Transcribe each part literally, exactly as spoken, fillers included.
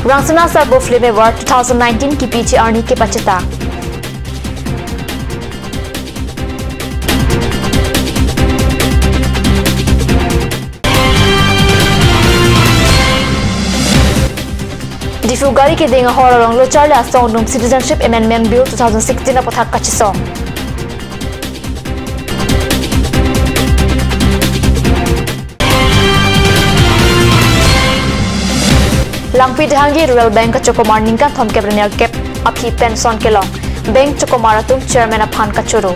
Rangsina Sarpo Film Award two thousand nineteen kepiji arni kepachetak. Diphu Garikiding ahor along locharli asong atum Citizenship Amendment Bill two thousand sixteen aputhak kachesong. Langpi Dehangi Rural Bank kachokomar ningkan thomkep ra nerkep aphi pension kelong. Bank chokomar atum chairman aphan kachoro.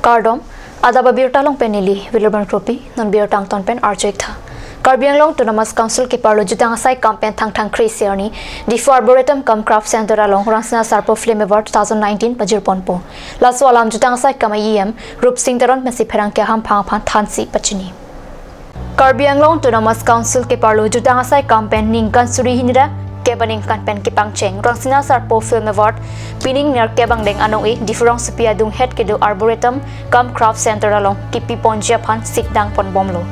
Kardom, adap abirta along pen neli William Kropi, non birta angton pen arju-ik tha. Karbi Anglong Autonomous Council keparlo jutang asai akam pen Thangthang kre-isi arni Diphu Arboretum cum Craft Center along Rangsina Sarpo Film Award two thousand nineteen pajirponpo. Laso alam jutang asai akam a-E M Rupsing Teron pensi pherangke ahamphang aphan thansi pachini. Karbi Anglong Autonomous Council keparlo jutang asai akam pen ningkan suri hini ra kep aningkan pen kepangcheng Rangsina Sarpo Film Award pining nerkep angdeng anong-e Diphu rongsopi adunghet kedo Arboretum cum Craft Center along kepiponji aphan sikdang ponbomlo.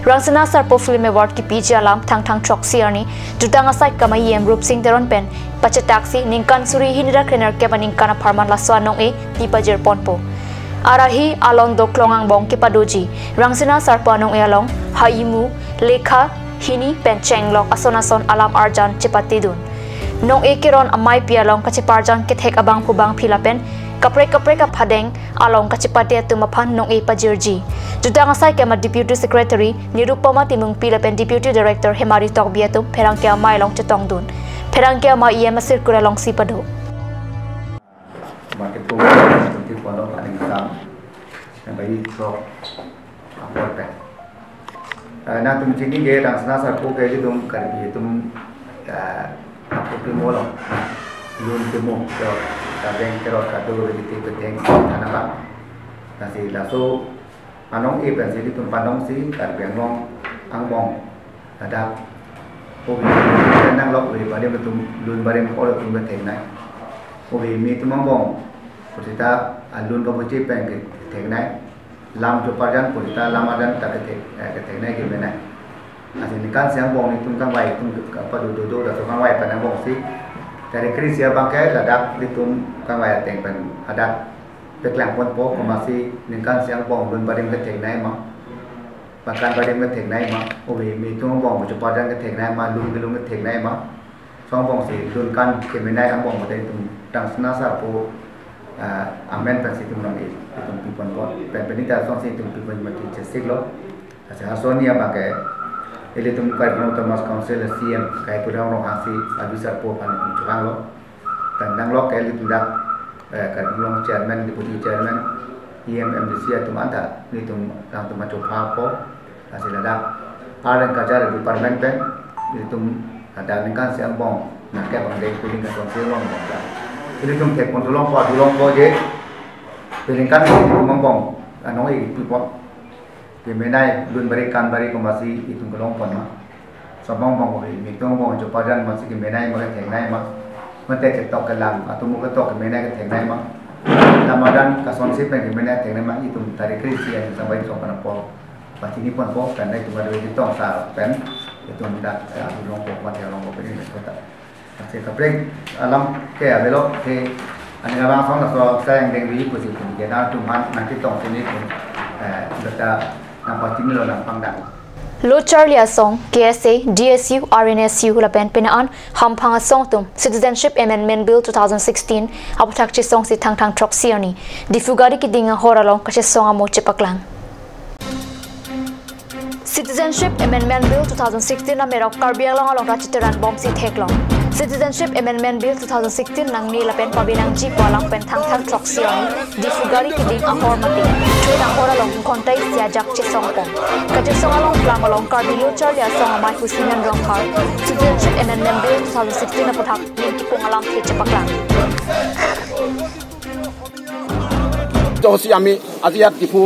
Rangsina Sarpo Film Award kepiji alam Thangthang throksi arni jutang asai akam a-E M Rupsing Teron pen pachetaksi ningkan suri hini ra kre nerkep aningkan apharman laso anong-e pipajirponpo. Arahi alon doklong angbong kepadoji Rangsina Sarpo anong-e along ha imu, lekha, hini pen chenglok ason ason alam arjan chepatedun. Nong-e keron ameipi along kacheparjan kethek abangphu bangphi lapen kaprek kaprek aphadeng along kachepate atum aphan nong-e pajirji. Jutang asai akam a Deputy Secretary Nirupama Timungpi lapen Deputy Director Hemari Tokbi atum pherangke amei along chetongdun. Pherangke amei E M asirkul alongsi pado. Mate po, mate po, ano, paling sam. Yang bayi trok, apa teh? Eh, nangtum chini ke, Rangsina Sarpo ke, itum Karbi atum, eh, apa timo lo? Lun timo, yo, kadeng kerot kado, bedi te peteng, tanah apa? Nasi laso, anong-e pensi itum panongsi Karbi Anglong angbong ladak. Obi nanglok le barim atum, lun barim hol atum ketheklong. Obi mi atum angbong pusita alun kabuchi pen ketheklong. Lam choparjan pusita lam arjan ta kethek, eh, ketheklong kemenai. Lasi ningkan isi angbong itum kangvai atum ke apa do do do laso kangvai pen angbongsi. Tarik kre-isi abangke ladak itum kangvai ateng pen hadak peklangponpo, komatsi ningkan isi angbong lun barim ketheklong ma, pakan barim ketheklong ma, obi mi atum angbong choparjan ketheklong ma, lun kelung ketheklong ma, laso angbongsi lun kan kemenai angbong mate itum Rangsina Sarpo, ah, amen pensi itum nong-e, itum piponpo, pen penita asonsi itum pipon mati chesiklo. Lasi laso arni abangke ilitum Karbi Anglong Autonomous Council C E M Karbi Anglong Ronghangsi Abi Sarpo aphan itum chehanglo. Pen nanglok ke ilitum dak, eh, Karbi Anglong Chairman, Deputy Chairman, E M, M D C atum anta, nelitum nangtum achophangpo. Lasi ladak Art and Culture Department pen ilitum ladak ningkan isi angbong nangkep angdeng pining kasonsi angbong dak. Ilitum thekpon dolongpo, dolongpo je. Pining kan ilitum angbong anong-e pipon. Kemenai lun barim kan barim komatsi itum kelongpon ma. Laso angbong obi mi atum angbong choparjan masi kemenai ma ketheklong ma. Mate ketok kelang atum ketok kemenai ketheklong ma. Lam arjan kasonsi pen kemenai theklong ma itum tarik kre-isi arni sampai song pen apor pachiniponpo pen itum adu itum tong sa pen itum dak, eh, longpo mate longpo pen itum kota. Lasi kaprek alam ke avelo ke aning abang song laso sayang dengri pusi itum ke nangtum aphan nangchetong sini itum, eh, beta nangpachinilo nangpangdang. Locharli asong, K S A, D S U, R N S U lapen penang hamphang asong atum Citizenship Amendment Bill two thousand sixteen aputhak chesongsi Thangthang throksi arni Diphu Garikiding ahor along kachesong amo chepaklang. Citizenship Amendment Bill two thousand sixteen amerok Karbi Anglong along rachiteran bomsi theklong. Citizenship Amendment Bill two thousand sixteen nangne lapen pabenangji pu alam pen Thangthang throksi arni Diphu Garikiding ahor mate train ahor along ghonta isi ajak chesongpon. Kachesong along klam along Karbi Locharli Asong amei Husinan Rongphar Citizenship Amendment Bill two thousand sixteen aputhak ning kipung alamthe chepaklang. কাৰ্যসূচী আমি আজি ইয়াত ডিফু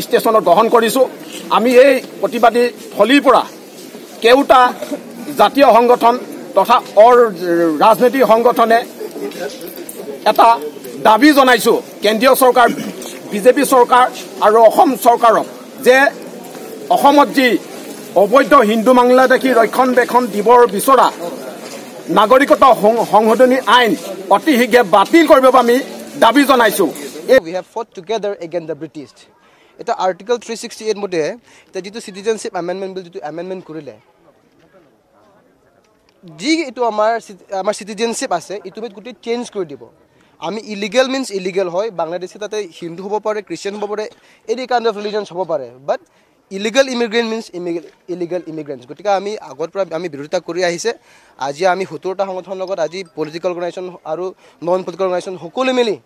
ষ্টেচনত গ্ৰহণ কৰিছোঁ। আমি এই প্ৰতিবাদী থলীৰ পৰা কেওটা জাতীয় সংগঠন তথা অৰ ৰাজনৈতিক সংগঠনে এটা দাবী জনাইছোঁ কেন্দ্ৰীয় চৰকাৰ, বিজেপি চৰকাৰ আৰু অসম চৰকাৰক যে অসমত যি অবৈধ হিন্দু বাংলাদেশী ৰক্ষণাবেক্ষণ দিবৰ বিচৰা নাগৰিকত্ব সং-, সংশোধনী আইন অতি শীঘ্ৰে বাতিল কৰিবৰ বাবে আমি দাবী জনাইছো। We have fought together against the British. এতিয়া আৰ্টিকল থ্ৰী ছিক্সটি এইট মতে এতিয়া যিটো চিটিজেনশ্বিপ এমেণ্ডমেণ্ট বিল যিটো এমেণ্ডমেণ্ট কৰিলে, যি এইটো আমাৰ চিট-, আমাৰ চিটিজেনশ্বিপ আছে, এইটো আমি গোটেই চেঞ্জ কৰি দিব। আমি ইলিগেল মিনছ ইলিগেল হয়, বাংলাদেশী তাতে হিন্দু হ'ব পাৰে, খ্ৰীষ্টিয়ান হ'ব পাৰে, এনি কাইণ্ড অফ ৰিলিজনছ হ'ব পাৰে, but illegal immigrant means illegal ইমিগ্ৰেণ্টছ। গতিকে আমি আগৰ পৰা আমি বিৰোধিতা কৰি আহিছে। আজি আমি সত্তৰটা সংগঠনৰ লগত আজি পলিটিকেল অৰ্গেনাইজেশ্যন আৰু নন পলিটিকেল অৰ্গেনাইজেশ্যন সকলোৱে মিলি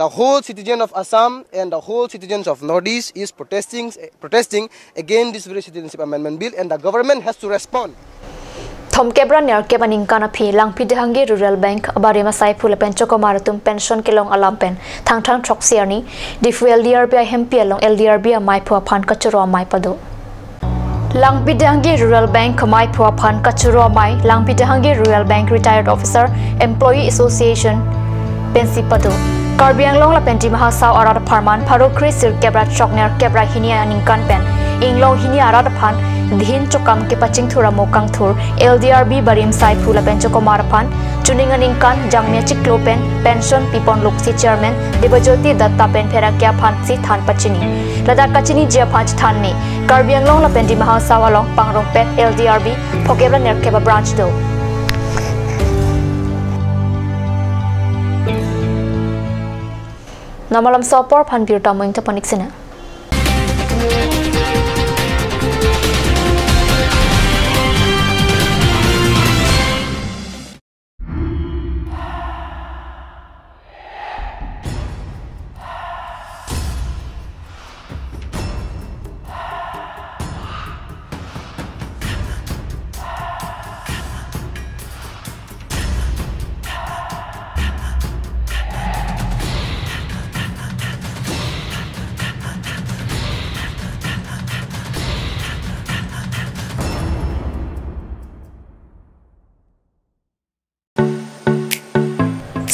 the whole citizen of Assam and the whole citizens of Northeast is protesting, protesting against this very Citizenship Amendment Bill, and the government has to respond. Thomkep ra nerkep aningkan aphi Langpi Dehangi Rural Bank abarim asaiphu lapen chokomar atum pension kelong alam pen Thangthang throksi arni Diphu L D R B ahempi along L D R B amaiphu aphan kachoro amei pado. Langpi Dehangi Rural Bank amaiphu aphan kachoro amei Langpi Dehangi Rural Bank Retired Officer Employee Association pensi pado. Karbi Anglong lapen Dima Hasao arat apharman pharo kre sirkep ra chok nerkep ra hini aningkan pen inglong hini arat aphan dihin chokam kepachingthur amo kangthur L D R B abarim asaiphu lapen chokomar aphan chuning aningkan jangmi achiklo pen pension pipon loksi Chairman Debajyoti Dutta pen pherangke aphansi than pachini. Ladak kachiniji aphan chethan me Karbi Anglong lapen Dima Hasao along pangrongpet L D R B phokep ra nerkep abranch do. Namalam sopor aphan birta mo ingta panik sina.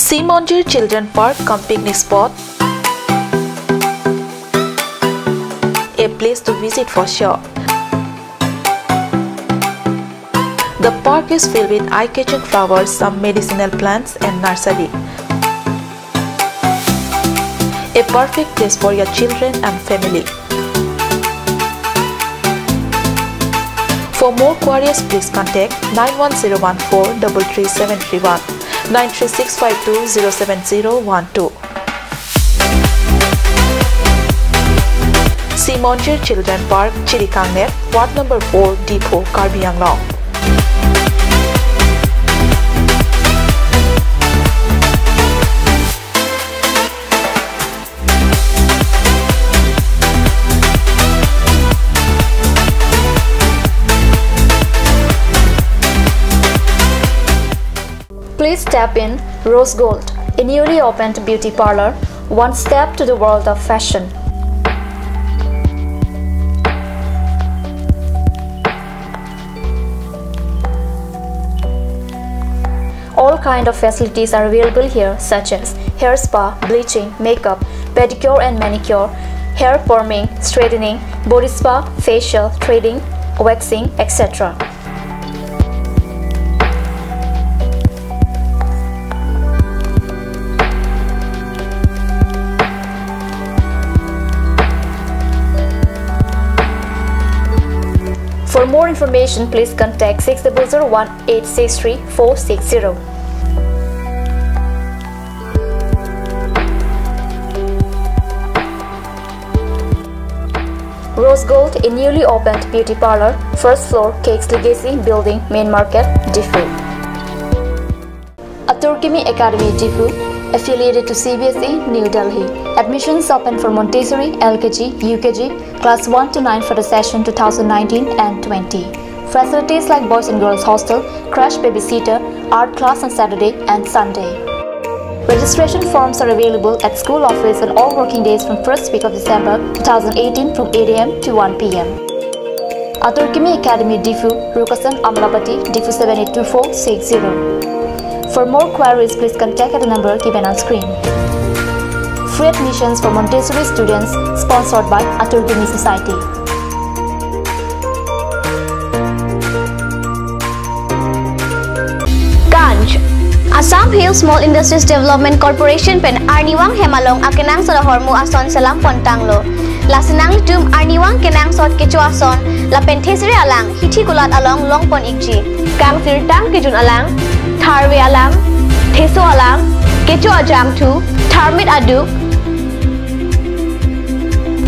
Simonjir Children Park cum picnic spot, a place to visit for sure. The park is filled with eye-catching flowers, some medicinal plants and nursery. A perfect place for your children and family. For more queries, please contact nine one zero one four double three seven three one, nine three six five two zero seven zero one two. Simonjir Children Park, Chirikangner, Ward number four, Diphu, Karbi Anglong. Please step in Rose Gold, a newly opened beauty parlor, one step to the world of fashion. All kind of facilities are available here, such as hair spa, bleaching, makeup, pedicure and manicure, hair perming, straightening, body spa, facial, threading, waxing, et cetera. For more information, please contact six double zero one eight six three four six zero. Rose Gold, a newly opened beauty parlor, first floor, Cakes Legacy Building, Main Market, Diphu. Atur Kimi Academy, Diphu, affiliated to C B S E, New Delhi. Admissions open for Montessori, L K G, U K G, class one to nine for the session two thousand nineteen and twenty. Facilities like boys and girls hostel, crash babysitter, art class on Saturday and Sunday. Registration forms are available at school office on all working days from first week of December two thousand eighteen from eight A M to one P M. Atur Kimi Academy, Diphu, Rukasan Amlapati, Diphu seven eight two four six zero. For more queries, please contact at the number given on screen. Free admissions for Montessori students, sponsored by Atur Kimi Society. Hill Small Industries Development Corporation pen arnivang hem along akenangsot ahormu ason selam pon tanglo. Lasi nanglitum arnivang kenangsot kecho ason lapen thesere alang hithi kulat along long pon ikji. Kangsirtang kejun alang, tharve alang, theso alang, kecho ajangthu, tharmit aduk,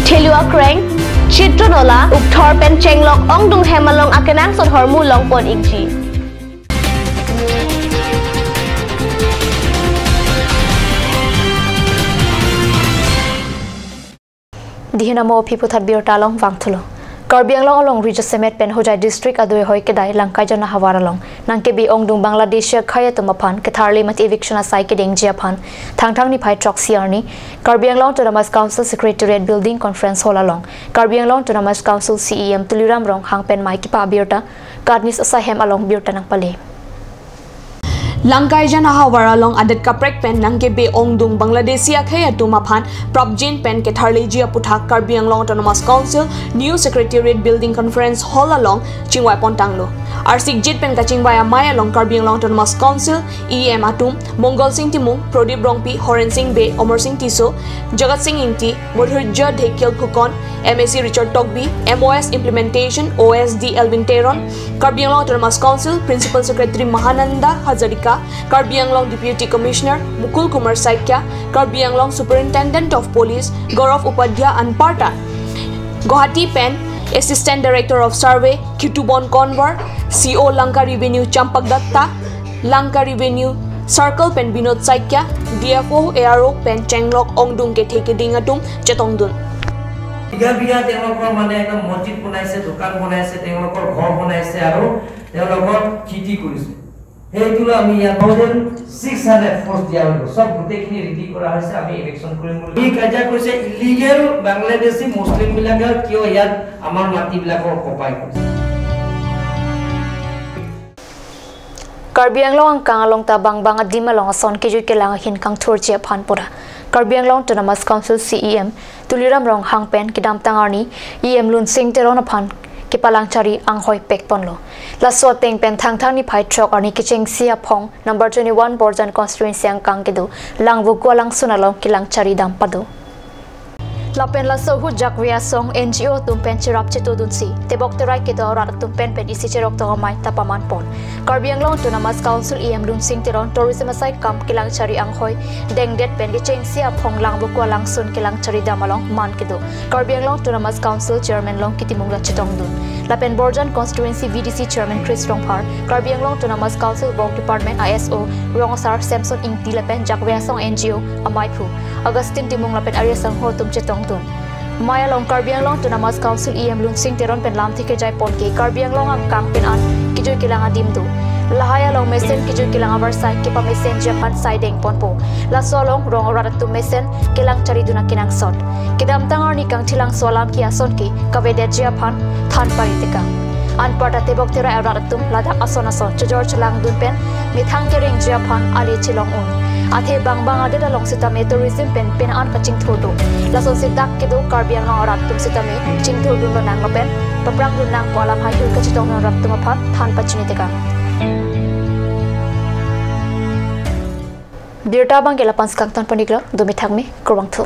thelu akreng, chitro nola, ukthor pen chenglok ongdung hem along akenangsot ahormu long pon ikji. Dihin amo aphi puthot birta along vangthulo. Karbi Anglong along rijasemet pen Hojai district adui hoi kedai Langkaijan ahavar along nangkebe ongdung Bangladeshi akhei atum aphan ketharli mate eviction asai kedengji aphan Thangthang niphai throksi arni Karbi Anglong Autonomous Council Secretariat Building Conference Hall along Karbi Anglong Autonomous Council C E M Tuliram Ronghang pen mei kepa abirta Katniss asai hem along birta nangpale. Langkaijan ahavar along adet kaprek pen nangkebe ongdung Bangladeshi akhei atum aphan prapjin pen ketharliji aputhak Karbi Anglong Autonomous Council New Secretariat Building Conference Hall along chingvai pon tanglo. Arsikjit pen kachingvai amei along Karbi Anglong Autonomous Council E M atum Mongal Sing Timung, Pradip Rongpi, Horen Sing Bey, Amar Sing Tisso, Jagat Sing Ingti, Madhurjya Dhekial Phukan, M A C Richard Tokbi, M O S Implementation, O S D Elvin Teron, Karbi Anglong Autonomous Council Principal Secretary Mahananda Hazarika, Karbi Anglong Deputy Commissioner Mukul Kumar Saikia, Karbi Anglong Superintendent of Police Gaurav Upadhyay anparta Guwahati pen Assistant Director of Survey Khitubon Konwar, C O Lanka Revenue Champak Datta, Lanka Revenue Circle pen Binod Saikia, D F O, A R O pen chenglok ongdung kethe keding atum chetongdun. বিঘা বিঘা তেওঁলোকৰ মানে একদম মছজিদ বনাইছে, দোকান বনাইছে, তেওঁলোকৰ ঘৰ বনাইছে আৰু তেওঁলোকৰ খেতি কৰিছে। সেইটো আমি ইয়াত থাউজেণ্ড ছিক্স হাণ্ড্ৰেড ফৰ্চ দিয়া হৈ গ'ল। চব গোটেইখিনি ৰেডি কৰা হৈছে, আমি ইভিকশ্যন কৰিম বুলি। ই কাজিয়া কৰিছে, ইলিগেল বাংলাদেশী মুছলিমবিলাকে কিয় ইয়াত আমাৰ মাটিবিলাকৰ অকুপাই কৰিছে। Karbi Anglong angkang along ta bangbang adim along ason kejui kelang ahin kangthurji aphan pura Karbi Anglong Autonomous Council C E M Tuliram Ronghang pen kedamtang arni E M Lunsing Teron aphan kepalangchari anghoi pekponlo. Laso ateng pen Thangthang niphai throk arni kechengsi aphong number twenty-one Borjan constituency angkang kedo Langvoku alangsun along kelangchari dam pado. Lapen laso ahut jakve asong N G O atum pen cherap chetodunsi tebok terai kedo arat atum pen pen isi cherok tong amei ta pamanpon. Karbi Anglong Autonomous Council E M Lunsing Teron tourism asai kam kelangchari anghoi dengdet pen kechengsi aphong Langvoku alangsun kelangchari dam along man kedo Karbi Anglong Autonomous Council Chairman Longki Timung ta chetongdun. Lapen Borjan Constituency V D C Chairman Chris Rongphar, Karbi Anglong Autonomous Council Work Department I S O Rongsar Samson Ingti lapen jakve asong N G O amaiphu Augustine Timung lapen arya sangho atum chetongdun. Mei along Karbi Anglong Autonomous Council E M Lunsing Teron pen lamthe kejai pon ke Karbi Anglong angkang pen an kejui kelang adim do. Lahai along mesen kejui kelang avarsai kepamesenji aphan sai dengponpo. Laso along rong arat atum mesen kelangcharidun akenangsot. Kedamtang arni kangthilangso alam ke ason ke kavedetji aphan than paritekang. Anparta tebok terai arat atum ladak ason ason chojor cholangdun pen methang kerengji aphan ale chelong un. Athe bangbang adet along sitame tourism pen pen an kachingthur do. Lasonsi dak kedo Karbi Anglong arat atum sitame chingthurdun lonang lapen paprangdun nangpo alam haihui kachetongdun arat atum aphan than pachinitekang. Birta abang ke lapu-an si kangton pon-iklo, dumi thakme, kurvangthu.